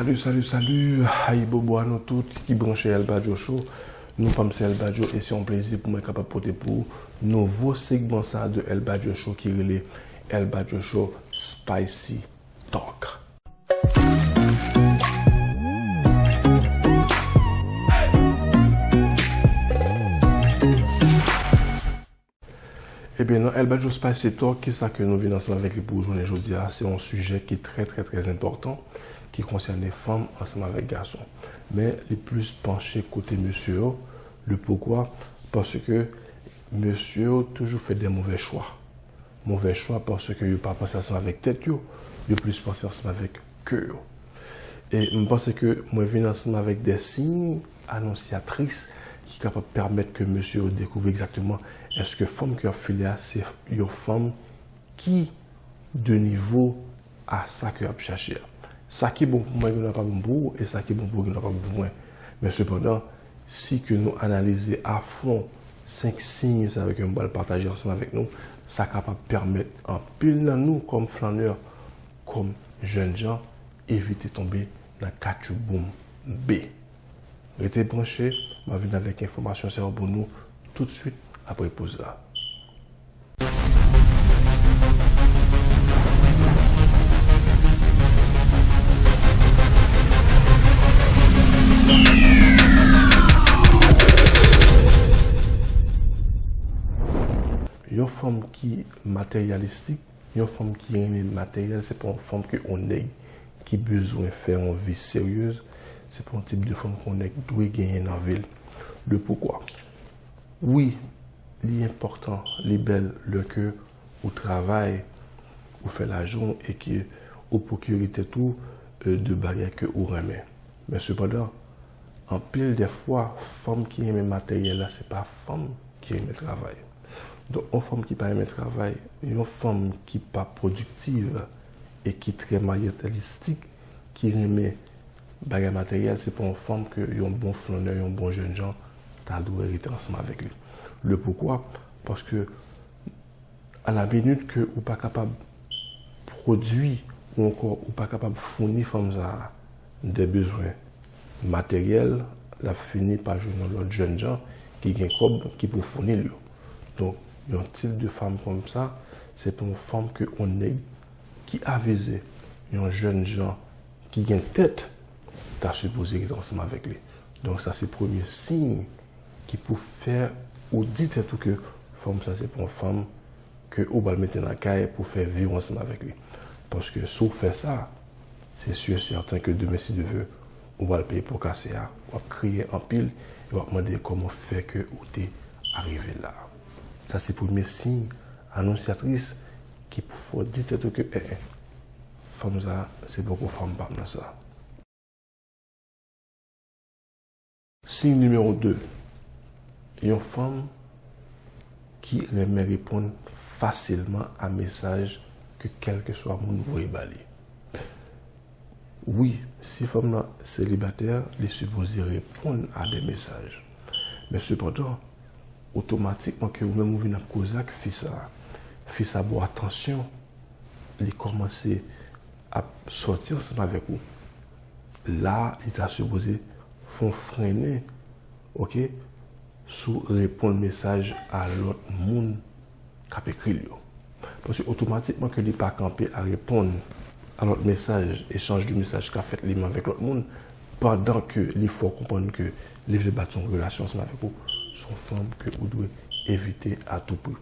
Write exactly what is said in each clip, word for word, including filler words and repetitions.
Salut, salut, salut. Ayibobo a nou tout ki branche El Badjo Show. Non pa m se El Badjo e se yon plezi pou mwen kapab pote pou ou nouvo segman sa de El Badjo Show ki rele El Badjo Show Spicy Talk. Ebyen, nan El Badjo Spicy Talk, kisa ke nou vin ansanm avèk li pou jounen jodi a? Se yon sijè ki trè, trè, trè enpòtan, ki konsène fanm ansanm avèk gason. Men, li plis panche kote mesye yo. Le poukwa? Paske mesye yo toujou fè de movè chwa. Movè chwa paske yo pa panse ansanm avèk tèt yo, yo plis panse ansanm avèk kè yo. E m panse ke mwen vin ansanm avèk de siy anonsyatris ki kapab pèmèt ke mesye yo dekouvri egzakteman èske fanm ke y ap file a se yon fanm ki de nivo a sa ke y ap chache a. Sa ki bon pou mwen, gen dwa pa bon pou ou, e sa ki bon pou ou, gen dwa pa bon pou mwen. Men sepandan, si ke nou analize a fon senk siy sa yo ke m pral pataje ansanm avèk nou, sa kapab pèmèt anpil nan nou, kòm flannè, kòm jènjan, evite tonbe nan katchouboum be. Rete branche, m ap vin avèk enfòmasyon sa yo pou nou toutswit apre poz la. Yon fanm ki materyalistik, yon fanm ki renmen materyèl, se pa yon fanm ke yon nèg ki bezwen fè yon vi seryez, se pa yon tip de fanm ke yon nèg dwe genyen nan vi l. Le poukwa? Wi, li enpòtan, li bèl lè ke ou travay, ou fè lajan w e ke ou pwokire tèt ou, e, de bagay ke ou renmen. Men sepandan, anpil de fwa, fanm ki renmen materyèl la, se pa fanm ki renmen travay. Donk, yon fanm ki pa renmen travay, yon fanm ki pa pwodiktiv e ki trè materyalistik, ki renmen bagay materyèl, se pa yon fanm ke yon bon flannè, yon bon jènjan ta dwe rete ansanm avèk li. Le poukwa? Paske a la minit ke ou pa kapab pwodui ou ankò ou pa kapab founi fanm sa a de bezwen materyèl, l ap fini pa jwenn yon lòt jènjan ki gen kòb ki pou founi l yo. Donk, yon tip de fanm kòm sa, se pa yon fanm ke yon nèg ki avize, yon jènjan ki gen tèt, ta sipoze rete ansanm avèk li. Donk, sa se premye siy ki pou fè ou di tèt ou ke fanm sa se pa yon fanm ke ou pral mete nan kay pou fè vi w ansanm avèk li. Paske si w fè sa, se si e sèten ke demen si Dye vle, ou pral peye po kase a, w ap kriye anpil e w ap mande kòman fè ke ou te arive la. Sa se premye siy anonsyatris ki pou fè w di tèt ou ke, en, en, fanm sa, se poko fanm pa m nan sa. Siy nimewo de, yon fanm ki renmen reponn fasilman a mesaj ke kèlkeswa moun voye ba li. Wi, si fanm nan selibatè, li sipoze reponn a de mesaj. Men sepandan, otomatikman ke ou menm ou vin ap koze ak fi sa, fi sa ba w atansyon, li kòmanse ap sòti ansanm avèk ou, la, li ta sipoze fè yon frennen, oke, sou reponn mesaj a lòt moun k ap ekri l yo. Paske otomatikman ke li pa kanpe a reponn a lòt mesaj, echanj de mesaj k ap fèt li menm avèk lòt moun, pandan ke li fè w konprann ke li vle bati yon relasyon ansanm avèk ou, se yon fanm ke ou dwe evite a tou pri.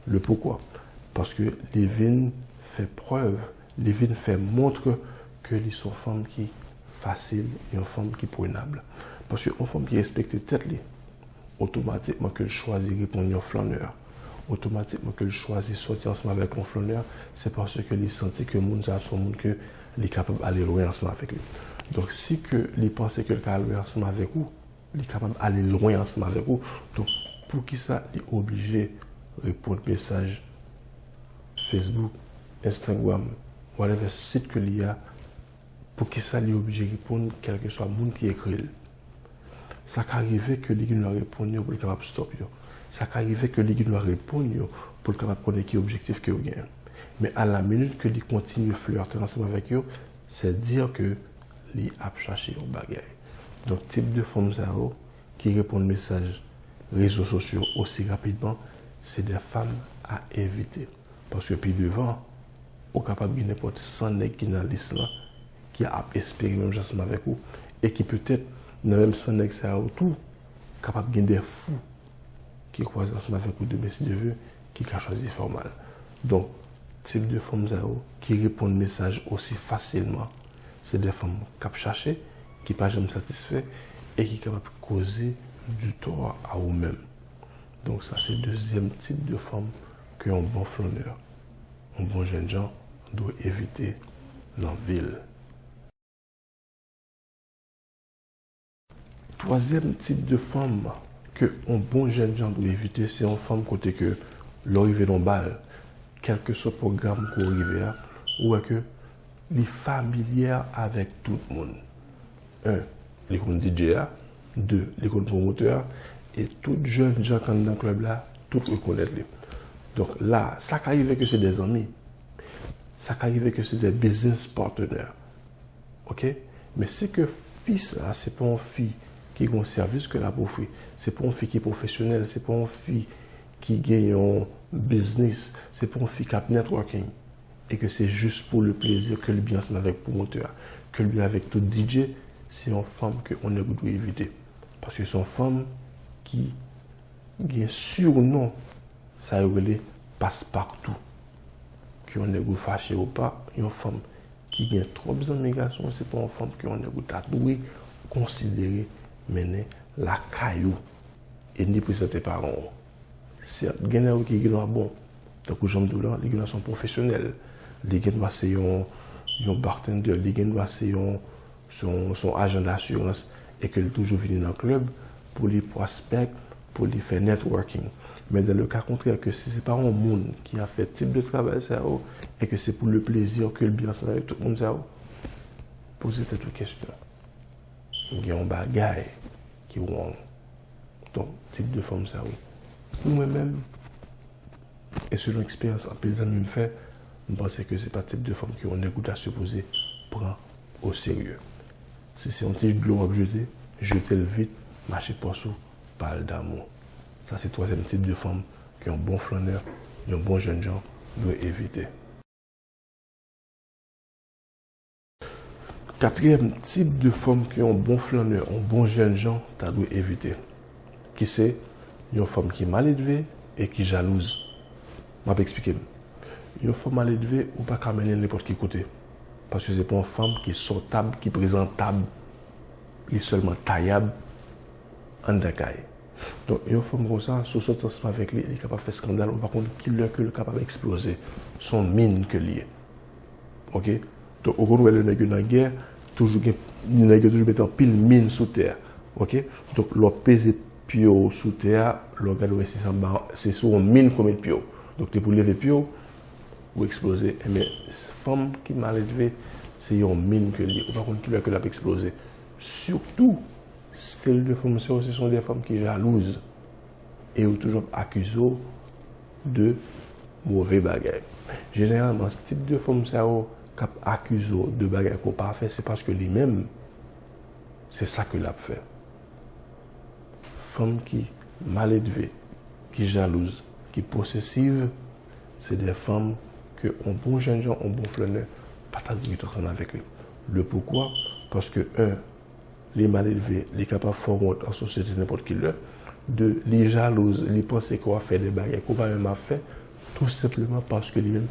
Le poukwa? Paske li vin fè prèv, li vin fè montre ke li se yon fanm ki fasil, yon fanm ki prenab. Paske yon fanm ki respekte tèt li, otomatikman ke l chwazi reponn yon flannè, otomatikman ke l chwazi sòti ansanm avèk yon flannè, se paske li santi ke moun sa a se yon moun ke li kapab ale lwen ansanm avèk li. Donk, si ke li panse ke l ka al lwen ansanm avèk ou, li kapab ale lwen ansanm avèk ou. Donk, poukisa li oblije reponn mesaj Facebook, Instagram, whatever sit ke li a? Poukisa li oblije reponn kèlkeswa moun ki ekri l? Sa ka rive ke li gen dwa reponn yo pou l kapab stop yo. Sa ka rive ke li gen dwa reponn yo pou l kapab konnen ki objektif ke yo genyen. Men a la minit ke li kontinye flète ansanm avèk yo, se dire ke li ap chache yon bagay. Donk, tip de fanm sa yo ki reponn mesaj rezo sosyo osi rapidman, se de fanm a evite. Paske pi devan, ou kapab gen nenpòt san nèg ki nan lis lan, ki ap espere menm jan ansanm avèk ou, e ki petèt nan menm san nèg sa yo tou, kapab gen de fou ki kwaze ansanm avèk ou demen si Dye vle, ki ka chwazi fè w mal. Donk, tip de fanm sa yo ki reponn mesaj osi fasilman, se de fanm k ap chache, ki pa janm satisfè e ki kapab koze du tort a ou menm. Donk, sa se dezyèm tip de fanm ke yon bon flannè, yon bon jènjan dwe evite nan vi l. Twazyèm tip de fanm ke yon bon jènjan dwe evite, se yon fanm kote ke lè w rive nan bal, kèlkeswa pwogram ke w rive a, ou wè ke li familyè avèk tout moun. En, li konn D J a. De, li konn pwomotè a. E tout jènjan k anndan klèb la, tout rekonèt li. Donk la, sa ka rive ke se de zanmi. Sa ka rive ke se de business partner. Oke? Men si ke fi sa, se pa yon fi ki gen yon sèvis ke l ap ofri, se pa yon fi ki pwofesyonèl, se pa yon fi ki gen yon biznis, se pa yon fi k ap networking, e ke se jis pou le plezi ke l byen ansanm avèk pwomotè a, ke l byen avèk tout D J, se yon fanm ke yon nèg ou dwe evite. Paske se yon fanm ki gen sinon sa yo rele paspatou. Ke yon nèg ou fache ou pa, yon fanm ki gen twòp zanmi gason, se pa yon fanm ke yon nèg ou ta dwe konsidere mennen lakay ou. E ni prezante paran w. Sèt, gen nan yo ki gendwa bon. Tankou jan m di w la, li gendwa se yon pwofesyonèl. Li gendwa se yon, yon bartender, li gendwa se yon, se yon, se yon ajan dasirans e ke li toujou vini nan klèb pou li pwospèk, pou li fè networking. Men dans le cas contraire, ke si se pa yon moun ki ap fè tip de travay sa yo, e ke se pou le plezi ke l byen ansanm avèk tout moun sa yo, poze tèt ou kesyon. Gen yon bagay ki wrong. Donk, tip de fanm sa, wi. Pou mwen menm, e selon eksperyans anpil zanmi m fè, m panse ke se pa tip de fanm ke yon nèg ou ta sipoze pran o serye. Si se yon ti dlo w ap jete, jete l vit, mache pòs ou, pa al damou. Sa se twazyèm tip de fanm ke yon bon flannè, yon bon jènjan dwe evite. Katriyèm tip de fanm ke yon bon flannè, yon bon jènjan ta dwe evite, ki se yon fanm ki maledve e ki jalouz. M ap eksplike m. Yon fanm maledve, ou pa ka mennen l nenpòt ki kote. Paske se pa yon fanm ki sòtab, ki prezantab. Li sèlman tayab anndan kay. Donk, yon fanm konsa, si w soti ansanm avèk li, li kapab fè eskandal, ou pa konn ki lè ke l kapab eksploze. Se yon min ke l ye. Oke? Donk, ou konn wè lè nèg yo nan gè, toujou gen, nèg yo toujou mete anpil min sou tè a. Oke? Donk, lè w ap peze pye w sou tè a, lè w gade w wè se anba, se sou yon min ke w met pye w. Donk, depi w leve pye w, ou eksploze. Enben, fanm ki maledve, se yon min ke l ye. Ou pa konn ki lè ke l ap eksploze. Sitou, stil de fanm sa yo, se son de fanm ki jalouz. E yo toujou ap akize w de move bagay. Jeneralman, tip de fanm sa yo k ap akize w de bagay ke w pa fè, se paske li menm, se sa ke l ap fè. Fanm ki maledve, ki jalouz, ki posesiv, se de fanm ke yon bon jènjan, yon bon flannè pa ta dwe ret ansanm avèk li. Le poukwa? Paske, en, li maledve, li kapab fè w wont an sosyete nenpòt ki lè. De, li jalouz, li panse ke w ap fè de bagay ke w pa menm ap fè, tou senpleman paske li menm,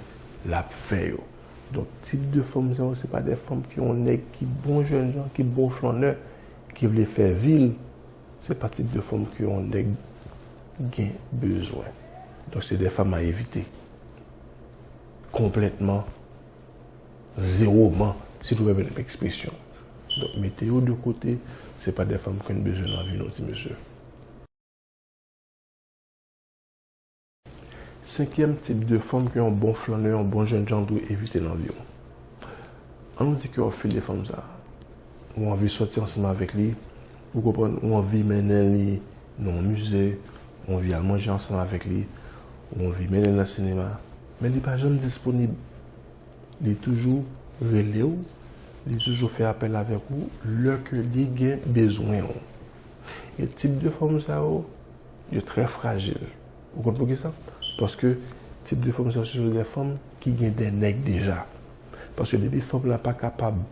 l ap fè yo. Donk, tip de fanm sa yo, se pa de fanm ke yon nèg ki bon jènjan, ki bon flannè, ki vle fè vi l, se pa tip de fanm ke yon nèg gen bezwen. Donk, se de fanm a evite. Konplètman, zewoman, si nou pèmèt m ekspresyon. Donk, mete yo de kote, se pa de fanm ke n bezwen nan vi nou, ti mesye. Senkyèm tip de fanm ke yon bon flannè, yon bon jènjan dwe evite nan vi w. An nou di ke w ap file fanm sa. Ou anvi sòti ansanm avèk li, ou konprann, ou anvi mennen li nan yon mize, ou anvi al manje ansanm avèk li, ou anvi mennen l nan sinema, men li pa janm disponib. Li toujou rele w, Li toujou fè apèl avèk ou lè ke li gen bezwen w. E tip de fanm sa yo, yo trè frajil. Ou konn poukisa? Paske tip de fanm sa yo, se de fanm ki gen de nèg deja. Paske depi fanm la pa kapab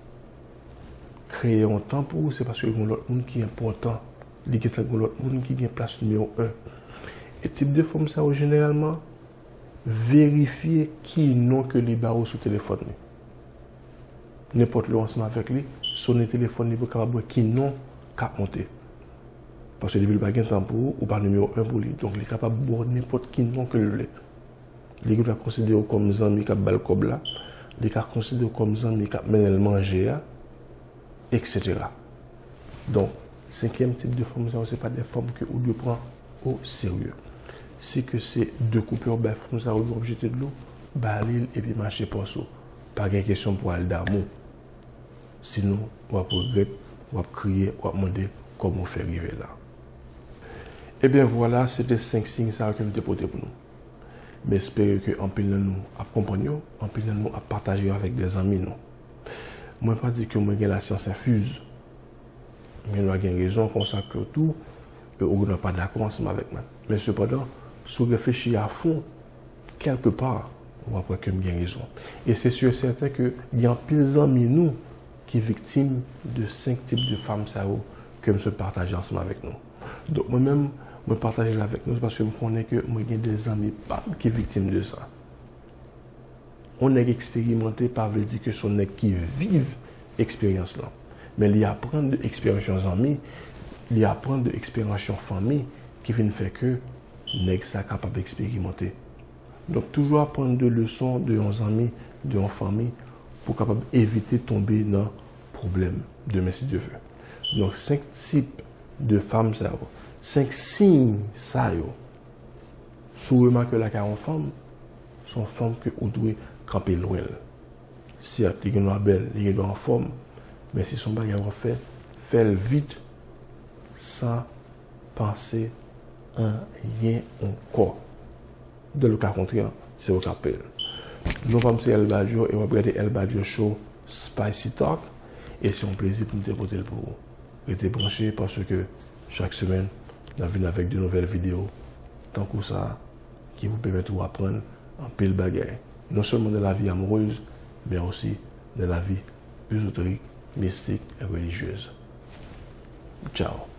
kreye yon tan pou ou, se paske gen lòt moun ki enpòtan. Li gentan gen lòt moun ki gen plas nimewo en. E tip de fanm sa yo, jeneralman, verifye ki non ke li ba ou sou telefòn li. Nenpòt lè w ansanm avèk li, sonnen telefòn li pou w kapab wè ki non k ap monte. Paske depi li pa gen tan pou ou, ou pa nimewo en pou li. Donk, li kapab ba w nenpòt ki non ke l vle. Li ka konsidere w kòm zanmi k ap ba l kòb la. Li ka konsidere w kòm zanmi k ap mennen l manje a, etsetera. Donk, senkyèm tip de fanm sa yo, se pa de fanm ke ou dwe pran o serye. Si ke se de koupe w bay fanm sa yo, w ap jete dlo, ba li l epi mache pòs ou. Pa gen kesyon pou al damou. Sinon, w ap regrèt, w ap kriye, w ap mande kòman w fè rive la. Ebyen vwala, se te senk siy sa yo ke m te pote pou nou. M espere ke anpil nan nou ap konprann yo, anpil nan nou ap pataje yo avèk de zanmi nou. Mwen pa di ke mwen gen lasyans enfiz. Gen dwa gen rezon konsa ke tou, e ou gen dwa pa dakò ansanm avèk mwen. Men sepandan, si w reflechi a fon, kèlkepa, w ap wè ke m gen rezon. E se si e sèten ke gen anpil zanmi nou ki viktim de senk tip de fanm sa yo ke m sot pataje ansanm avèk nou. Donk, mwen menm, mwen pataje l avèk nou, se paske m konnen ke mwen gen de zanmi pa m ki viktim de sa. Yon nèg eksperimante pa vle di ke se yon nèg ki viv eksperyans lan. Men li aprann de eksperyans yon zanmi, li aprann de eksperyans yon fanmi ki vin fè ke nèg sa kapab eksperimante. Donk, toujou aprann de leson de yon zanmi, de yon fanmi, pou w kapab evite tonbe nan pwoblèm demen si Dye vle. Donk, senk tip de fanm sa yo, senk siy sa yo, si w remake lakay yon fanm, se yon fanm ke ou dwe kanpe lwen l. Sèt, li gen dwa bèl, li gen dwa anfòm, men si se yon bagay w ap fè, fè l vit, san panse anyen ankò. Dans le cas contraire, se ou k ap peye l. Non pa m se El Badio e w ap gade El Badio Show Spicy Talk, e se yon plezi pou m te pote l pou ou. Rete branche paske chak semèn, n ap vin avèk de nouvèl videyo tankou sa a ki pou pèmèt ou aprann anpil bagay, non sèlman nan lavi amourèz, men osi nan lavi ezoterik, mistik e relijyèz. Tchao.